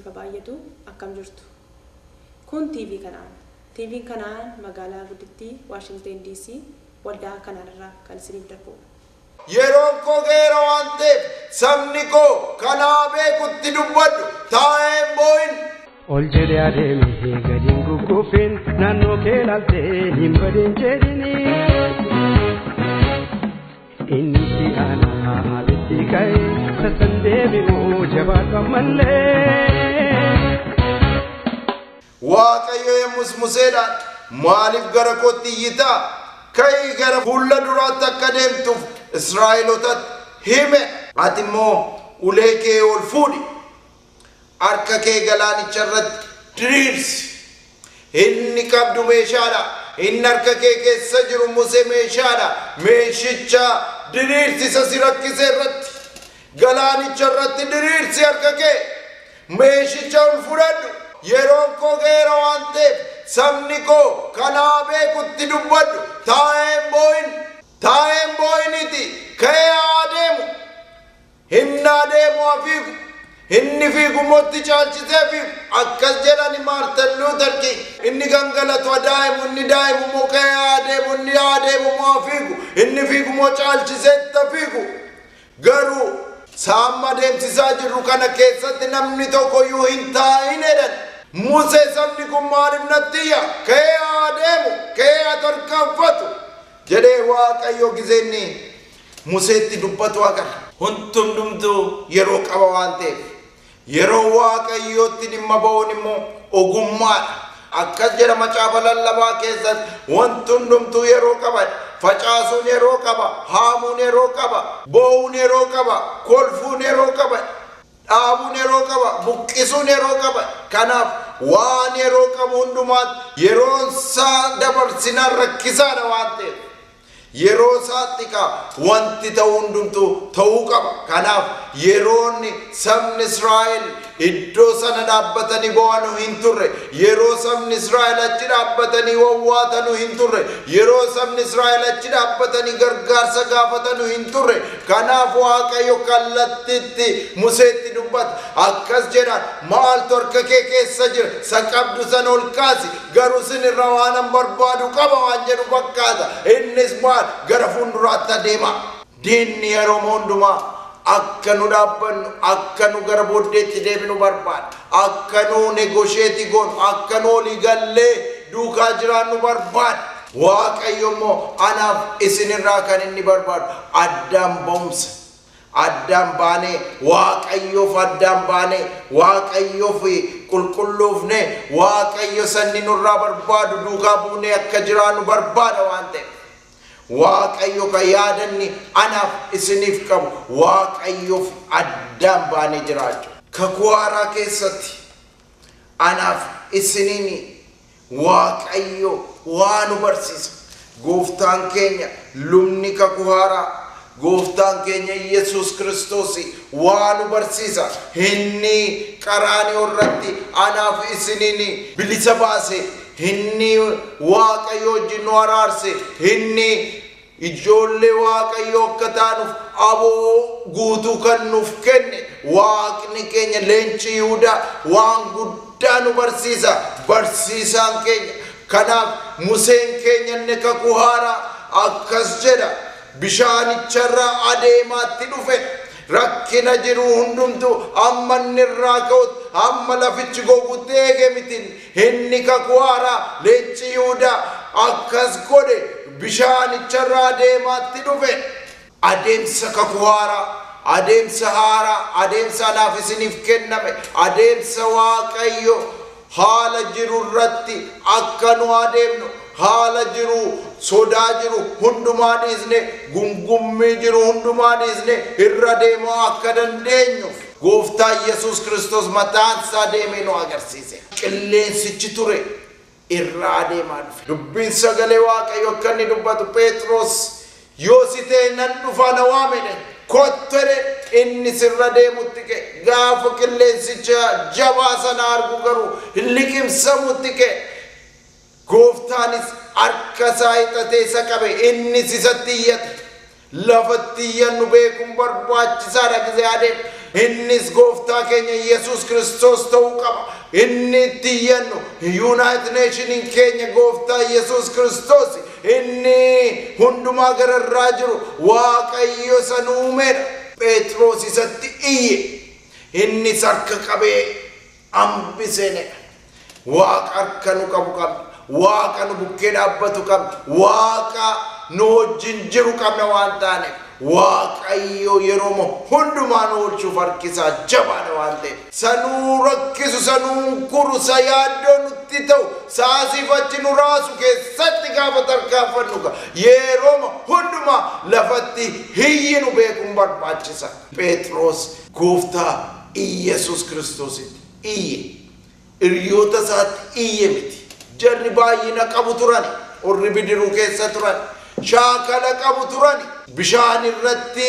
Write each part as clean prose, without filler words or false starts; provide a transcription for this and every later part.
Isiniif haa baay'atu. Akkam jirtu? Kun TV Kanaan. TV'n Kanaan magaalaa guddittii Waashingteen DC waldaa Kanaan irraa kan isiniif darbudha. Yeroon koo ga'eera waan ta'eef sabni koo kanaa beekutti dubbadhu taa'ee hin boo'in. Ol jedhee adeemee gadi hin gugguufin naannoo kee ilaaltee hin badin jedhini. Inni si aanaa abiddi ka'e sassan deebi'uu jabaatu ammallee. Waaqayyo yommus Museedhaan maaliif gara kootti iyyitaa? Ka'ii gara fuula duraatti akka deemtuuf Israa'elootatti hime. Ati immoo ulee kee ol fuudhi. Harka kee galaanicha irratti diriirsi. Inni qabdu meeshaadha. Inni harka kee keessa jiru Musee meeshaadha. Meeshicha diriirsi isa si rakkise irratti. Galaanicha irratti diriirsi harka kee. Meeshicha ol fudhadhu. Yeroon koo ga'eera waan ta'eef sabni koo kanaa beekutti dubbadhu. Taa'ee hin boo'in. Taa'ee hin boo'initi. Ka'ee haa deemu. Inni adeemu haa fiigu. Inni fiigu immoo itti caalchisee fiigu. Akkas jedhani Maartin Luuter King. Inni gangalatu haa daa'imu, inni daa'imu immoo ka'ee haa deemu, inni haa deemu immoo haa fiigu. Inni fiigu immoo caalchisee itti haa fiigu. Garuu saamma adeemsisaa jirru kana keessatti namni tokkoyyuu hin taa'in jedhan. Musee sabni kun maaliif natti iyya? Ka'ee haa deemu, ka'ee haa tarkaanfatu jedhee Waaqayyo gizeenni Museetti dubbatu agarra. Hundumtuu yeroo qaba waan ta'eef. Yeroo Waaqayyootti dhimma ba'uun immoo ogummaadha. Akkas jedha macaafa lallabaa keessatti wanti hundumtuu yeroo qaba. Facaasuun yeroo qaba, haamuun yeroo qaba, boo'uun yeroo qaba, kolfuun yeroo qaba, dhaabuun yeroo qaba, buqqisuun yeroo qaba. Kanaaf waan yeroo qabu hundumaatti yeroon isaa dabarsinaan rakkisaadha waan ta'eef. Yeroo isaatti kaa wanti ta'u hundumtuu ta'uu qaba. Kanaaf yeroonni sabni Israa'el iddoo sana dhaabbatanii bo'anu hin turre. Yeroo sabni Israa'el achi dhaabbatanii wawwaatanu hin turre. Yeroo sabni Israa'el achi dhaabbatanii gargaarsa gaafatanu hin turre. Kanaaf Waaqayyo kallattiitti Museetti dubbata. Akkas jedhaan maaltu harka kee keessa jira? Isa qabdu sana ol kaasi. Garuu sin irraa waan an barbaadu qaba waan jedhu fakkaata. Innis maal gara fuulduraatti adeema. Diinni yeroo hundumaa akka nu dhaabbannu, akka nu gara booddeetti deebinu barbaada. Akka nu negosheeti goonu, akka nu olii gallee duukaa jiraannu barbaada. Waaqayyo immoo anaaf isinirraa kan inni barbaadu addaan ba'umsa. Addaan baanee Waaqayyoof addaan baanee Waaqayyoof qulqulluufne Waaqayyo sanni nurraa barbaadu duukaa buunee akka jiraannu barbaada waan ta'eef. Waaqayyo kan yaadanni anaaf isiniif qabu Waaqayyoof addaan baanee jiraachuu. Kakuu haaraa keessatti anaaf isiniin Waaqayyo waa nu barsiisa. Gooftaan keenya lubni kakuu haaraa Gooftaan keenya Yesuus Kiristoos waa nu barsiisa. Inni qaraanioo irratti anaaf isiniin bilisa baase. Inni Waaqayyo wajjin nu araarse. Inni ijoollee Waaqayyoo akka taanuuf aboo guutuu kan nuuf kenne Waaqni keenya leenci Yihudaa waan guddaa nu barsiisa. Barsiisaan keenya. Kanaaf Museen keenya inni kakuu haaraa akkas jedha. Bishaanicharra adeemaatti dhufe. Rakkina jiru hundumtuu amma inni irraa ka'utti hamma lafichi gogutti eege miti. Inni kakuu haaraa leenci Yihudaa akkas godhe bishaanicharra adeemaatti dhufe. Adeemsa kakuu haaraa, adeemsa haaraa, adeemsa anaaf isiniif kenname, adeemsa Waaqayyo haala jiru irratti akka nu adeemnu, haala jiru, sodaa jiru hundumaa dhiisne, gungummii jiru hundumaa dhiisne irra deemuu akka dandeenyuuf Gooftaa Yesuus Kiristoos mataan isaa deemee nu agarsiise. Qilleensichi ture irra adeemaa dhufe. Dubbiin sagalee Waaqayyo akka inni dubbatu Phexros yoo si ta'e nan dhufaa na waame jedhe. Kottu jedhe inni sirra deemutti ka'e. Gaafa qilleensicha jabaa sana argu garuu hin liqimsamutti ka'e. Gooftaanis harka isaa hiixatee isa qabe innis isatti iyyate. Lafatti iyyannu beekuun barbaachisaadha gisee adeemu. Innis gooftaa keenya Yesuus Kiristoos ta'uu qaba. Inni itti iyyannu United Nationiin keenya gooftaa Yesuus Kiristoos. Inni hundumaa gararraa jiru Waaqayyo isa nu uumeedha. Phexros isatti iyye. Innis harka qabee hambiseenedha. Waaqa harka nu qabu qabna. Waaqa nu bukkee dhaabbatu qabna. Waaqa nu wajjin jiru qabna waan taaneef. Waaqayyo yeroo hundumaa nu oolchuuf harki isaa jabaadha waan ta'eef. Sanuu rakkisu, sanuu kuru, sa yaaddoo nutti ta'u, saasiif achi nu raasu keessatti gaafa tarkaanfannu yeroo hundumaa lafatti hiyyinu beekuun barbaachisa. Phexros gooftaa Iyesuus Kiristoositti iyye. Hiriyoota isaatti iyye miti. Jarri baay'ina qabu turan, warri bidiruu keessa turan, shaakala qabu turan, bishaan irratti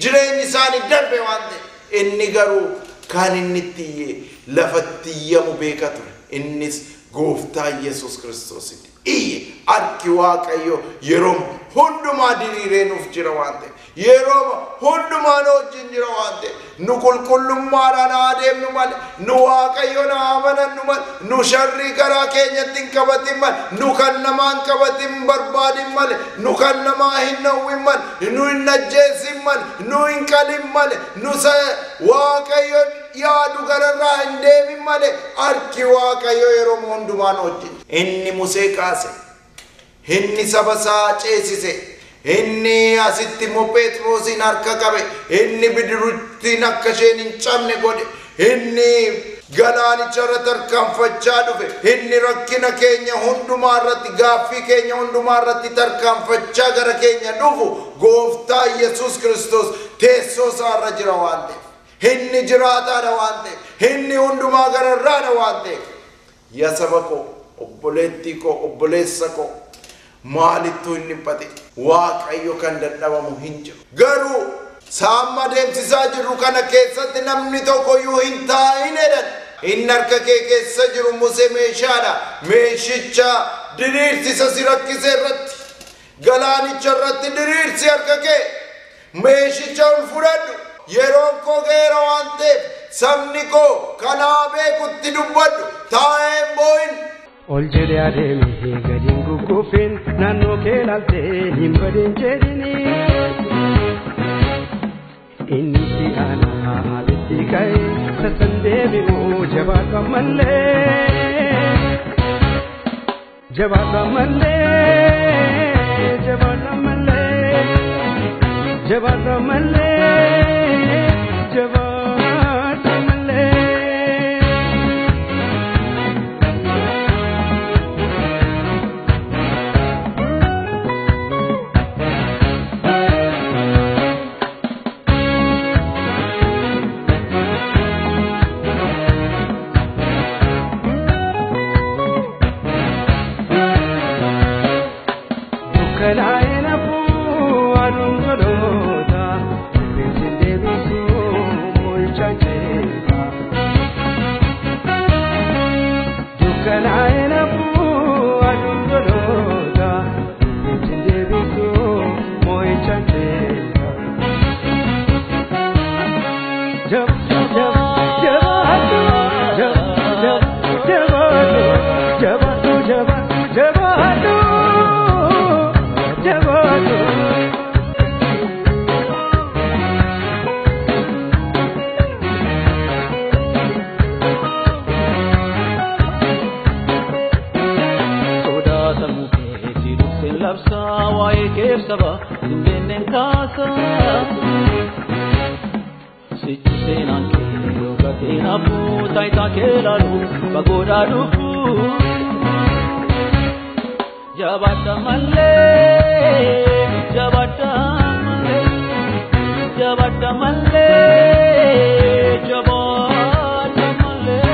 jireenyi isaanii darbe waan ta'eef. Inni garuu kan inni itti iyye lafatti iyyamu beeka ture. Innis gooftaa Yesuus Kiristoositti iyye. Harki Waaqayyo yeroo hundumaa diriiree nuuf jira waan ta'eef, yeroo hundumaa nu wajjin jira waan ta'eef, nu qulqullummaadhaan haa deemnu malee, nu Waaqayyoon haa amanannu malee, nu sharrii karaa keenyatti hin qabatin malee, nu kan namaa hin qabatin barbaadin malee, nu kan namaa hin hawwin malee, nu hin ajjeesin malee, nu hin qalin malee, nu Waaqayyo yaadu gararraa hin deemin malee, harki Waaqayyo yeroo hundumaa nu wajjin. Inni Musee kaase, inni saba isaa ceesise, inni asitti immoo Phexrosin harka qabe, inni bidiruttiin akka isheen hin cabne godhe, inni galaanicha irra tarkaanfachaa dhufe, inni rakkina keenya hundumaa irratti, gaaffii keenya hundumaa irratti tarkaanfachaa gara keenya dhufu gooftaa Yesuus Kiristoos teessoo isaa irra jira waan ta'eef, inni jiraataadha waan ta'eef, inni hundumaa gararraadha waan ta'eef. Yaa saba koo, obboleettii koo, obboleessa koo, maalittuu hin dhiphate. Waaqayyo kan dadhabamu hin jiru. Garuu saamma deemsisaa jirru kana keessatti namni tokkoyyuu hin taa'in jedhan. Inni harka kee keessa jiru Musee meeshaadha. Meeshicha diriirsisa si rakkise irratti, galaanicha irratti diriirsi harka kee. Meeshicha ol fudhadhu. Yeroon koo ga'eera waan ta'eef sabni koo kanaa beekutti dubbadhu. Taa'ee boo'in. Ol jedhee adeemee gadiin gugguufin naannoo kee laaltee hin badin jedhini. Inni si aanaa abitti ka'e sassan deebi'uu jabaatu ammallee. Jabaatu ammallee, jabaatu ammallee, jabaatu ammallee, jabaatu ammallee. Jabaata malee, jabaata malee, jabaata malee, jabaata malee.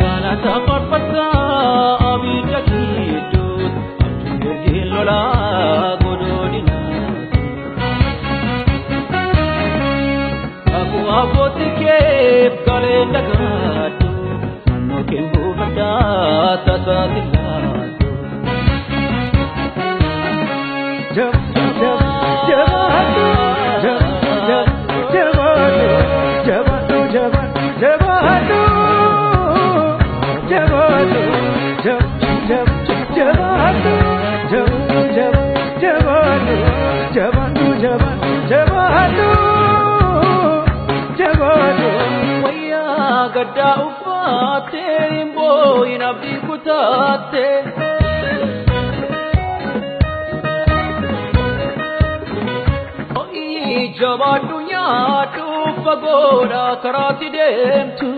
Galata farfata abidda gidduu abjuun lola. Abbootii keef galee dhagaadhu naannoo kee buufataa tasaati laatu. Jabaadhu jabaadhu jabaadhu jabaadhu jabaadhu jabaadhu jabaadhu jabaadhu jabaadhu jabaadhu. Wayyaa gaddaa uffattee hin boo'in abdii kutaattee. Jabaadhu nyaadhu fagoodha karaatti deemtu.